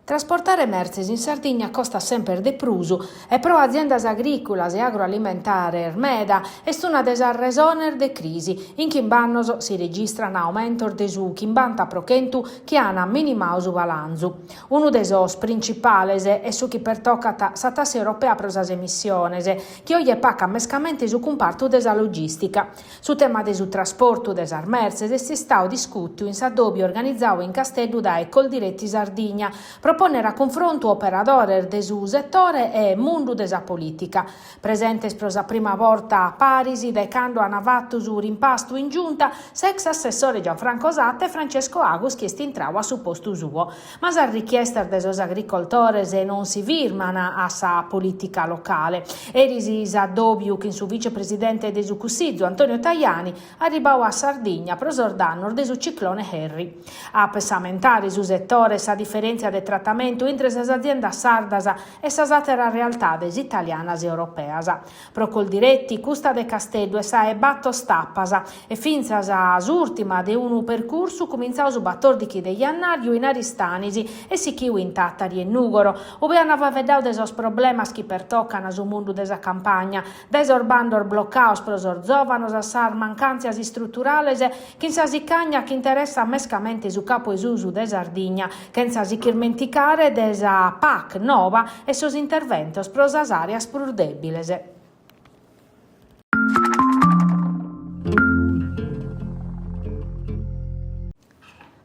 Trasportare mertzes in Sardigna costat semper de prus e pro aziendas agrìculas e agroalimentares meda est una de sas resones de crisi. In chimb'annos si registran aumentos de su 50% chi an minimadu su balanzu. Unu de sos principales est su chi pertocat sa tassa europea pro sas emissiones, chi oje pacat mescamente su cumpartu de sa logìstica. Su tema de su trasportu de sas mertzes est istadu discùtiu in s'addòbiu organizadu in Casteddu dae Coldiretti Sardigna pro pònnere a cunfrontu operadores de su setore e mundu de sa polìtica. Presentes pro sa prima borta paris dae cando ant fatu su rimpastu in giunta s'ex assessore Gianfranco Satta e Francesco Agus chi est intradu a su postu suo. Ma sas richiestas de sos agricoltores non si firman a sa polìtica locale. Eris s'addòbiu chin su vicepresidente de su Cussizu, Antonio Tajani, arribadu a Sardigna pro sos dannos de su ciclone Harry. A apessamentare su setore sa diferèntzia de tratamentu intre sas aziendas sardas e sas àteras realtades italianas e europeas. Pro Coldiretti custa de Casteddu est sa 'e bator tapas e fintzas s'ùrtima de unu percursu cumintzadu su batòrdighi de jannàriu in Aristanis e sighidu in Tàtari e Nùgoro, ube ant faeddadu de sos problemas chi pertocan su mundu de sa campagna, dae sos bandos blocados pro sos zòvanos a sas mancàntzias istruturales chin sa sicagna chi interessat mescamente su capu 'e susu de Sardigna, chentza si ch'irmenticare de sa PAC noba e sos interventos pro sas àreas prus dèbiles.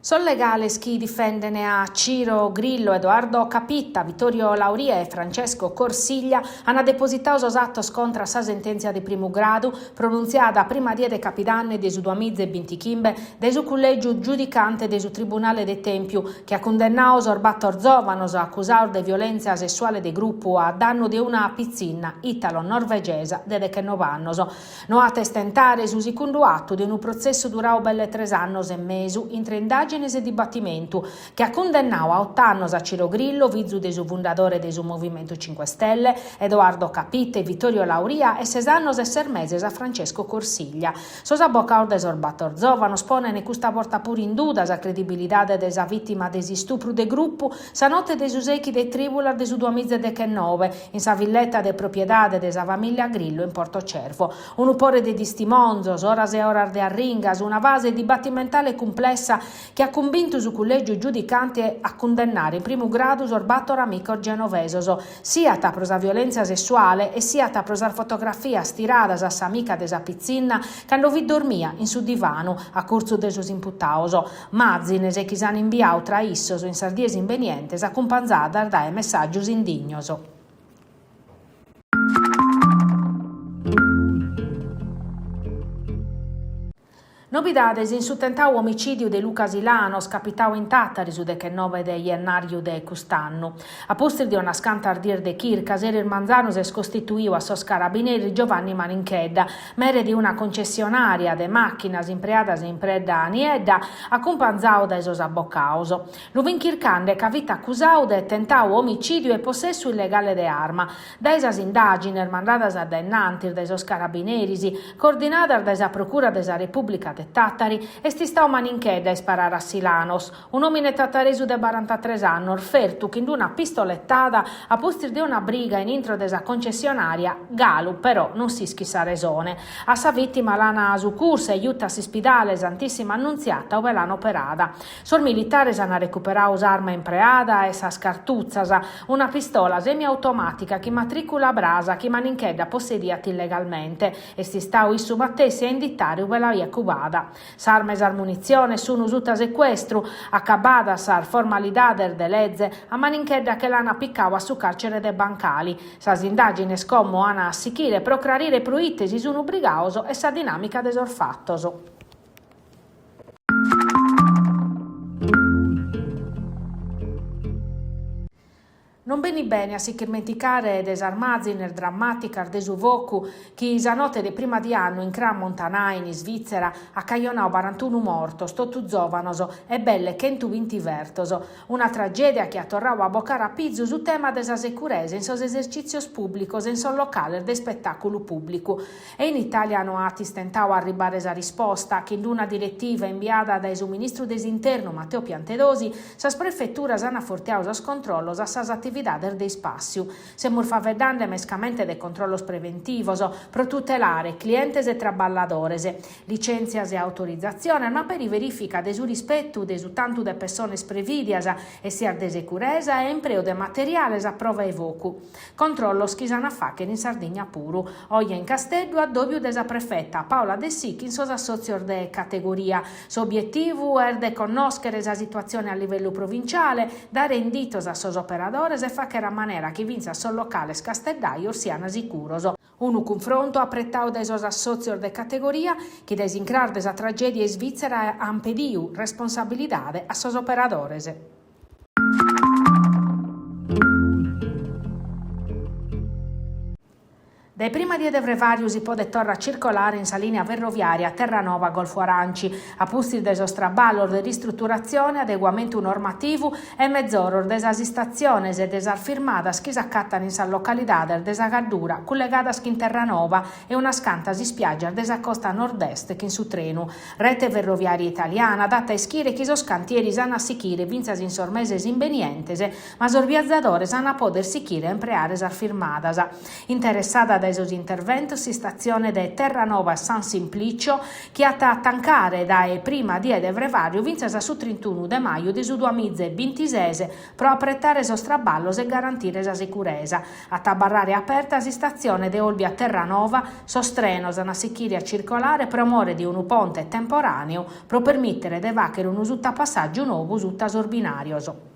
Sos legales chi difenden a Ciro Grillo, Edoardo Capitta, Vittorio Lauria e Francesco Corsiglia ant depositadu sos atos contra a sa sentèntzia de primu gradu pronuntziada a prima die de capidanne de su duamiza e bintichimbe dae su cullègiu giudicante de su Tribunale de Tèmpiu chi at cundennadu sos bator zòvanos acusados de violèntzia sessuale de grupu a dannu de una pitzinna italo-norvegesa de dechenoe annos. No at a istentare su segundu atu de unu protzessu duradu belle tres annos e mesu intre indàgines e dibatimentu, chi at cundennadu a ot'annos a Ciro Grillo, fizu de su fundadore de su Movimentu Cinque Stelle, Edoardo Capitta e Vittorio Lauria e ses annos e ses meses a Francesco Corsiglia. Sos abocados de sos bator zòvanos ponent custa borta puru in duda sa credibilidade de sa vìtima de s'istupru de grupu sa note de su sèichi de trìbulas de su duamiza e dechenoe, in sa villeta de propiedade de sa famìllia Grillo in Porto Cervo. Unu pore de distimonzos, oras e oras de arringas, una fase dibatimentale cumplessa chi at cumbintu su cullègiu giudicante a cundennare in primu gradu sos bator amicos genovesos, siat pro sa violèntzia sessuale e siat pro sas fotografias tiradas a s'amica de sa pitzinna cando fit dormia in su divanu a curtzu de sos imputados. Màzines chi s'an imbiadu tra issos in sas dies imbenientes acumpanzadas dae messàgios indignos. Novidades in su tentadu omicìdiu de Luca Silanos, capitadu in Tàtari su dechenoe de jennàriu de cust'annu. A pustis de unas cantas dies de chircas, eris manzanu s'est costituidu a sos carabineris Giovanni Maninchedda, mere de una concessionària de màchinas impreadas in predda niedda, acumpanzadu dae sos abocados. Lu fin chircande ca fit acusadu de tentadu omicìdiu e possessu illegale de arma. Dae sas indàgines mandadas a dae innantis dae sos carabineris, coordinadas dae sa Procura de sa Repùblica de Tàtari, est istadu Maninchedda a isparare a Silanos, un'òmine tataresu de barantatres annos, fertu chin d'una pistoletada a pustis de una briga in intro de sa concessionària, galu però non s'ischit sa resone. A sa vìtima l'an sucursa e juta a s'ispidale Santissima Annunziata ue l'an operada. Sos militares an recuperadu s'arma impreada e sas cartutzas, una pistola semiautomàtica chin matrìcula brasa chi Maninchedda possediat illegalmente. Est istadu issu matessi a inditare ue l'aiat cubada. S'arma e sas munitziones sun suta secuestru. Acabadas sas formalidades de leze, a Maninchedda che l'an picadu a su càrcere de Bancali. Sas indàgines como an a sichire pro crarire proite si sun brigados e sa dinàmica de sos fatos. Non benit bene a si ch'irmenticare de sas màzines drammàticas de su focu chi sa note de prima di annu in Crans-Montana in Isvìtzera at cajonadu barantunu mortos, totu zòvanos, e belle chentubinti fertos. Una tragèdia chi at torradu a bocare a pizu su tema de sa securesa in sos esercìtzios pùblicos e in sos locales de ispetàculu pùblicu. E in Itàlia no at istentadu a arribbare sa risposta, chin una diretiva imbiada dae su ministru de s'Internu Matteo Piantedosi, sas prefeturas an afortiadu sos controllos a sas atividades de ispàssiu. Semus faeddende mescamente de controllos preventivos pro tutelare clientes e traballadores, licèntzias e autorizatziones, ma peri verìfica de su rispetu de su tantu de pessones prevìdias, essias de securesa e impreu de materiales a prova 'e focu. Controllos chi s'an a fàghere in Sardigna puru. Oje in Casteddu addòbiu de sa prefeta Paola Dessì chin sos assòtzios de categoria. S'obietivu est de connòschere sa situatzione a livellu provinciale, dare inditos a sos operadores e fàghere a manera chi fintzas sos locales casteddajos sian sicuros. Unu cunfrontu apretadu dae sos assòtzios de categoria chi dae s'incras de sa tragèdia isvìtzera an pediu responsabilidade a sos operadores. Dae prima die de frevàriu si podet torra circolare in sa lìnia ferroviària Terranova-Golfu Aranci, a pustis de sos traballos de ristruturatzione, adeguamentu normativu e mezoros de sas istatziones e de sas firmadas chi s'acatan in sas localidades de sa Gaddura cullegadas chin Terranova e unas cantas ispiàgias de sa costa nord-est chin su trenu. Rete Ferroviaria Italiana dat a ischire chi sos cantieris an a sichire fintzas in sos meses imbenientes, ma sos viazadores an a poder sichire a impreare sas firmadas. Interessada dae sos interventos s'istatzione de Terranova San Simplicio, chi at a tancare dae prima die de frevàriu fintzas a su trintunu de maju de su duamiza e bintises pro apretare sos traballos e garantire sa sicuresa. At a abarrare aperta s'istatzione de Olbia Terranova, sos trenos an a sichire a circolare pro more de unu ponte temporàneu pro permìtere de fàghere unu sutapassàgiu nou suta sos binàrios.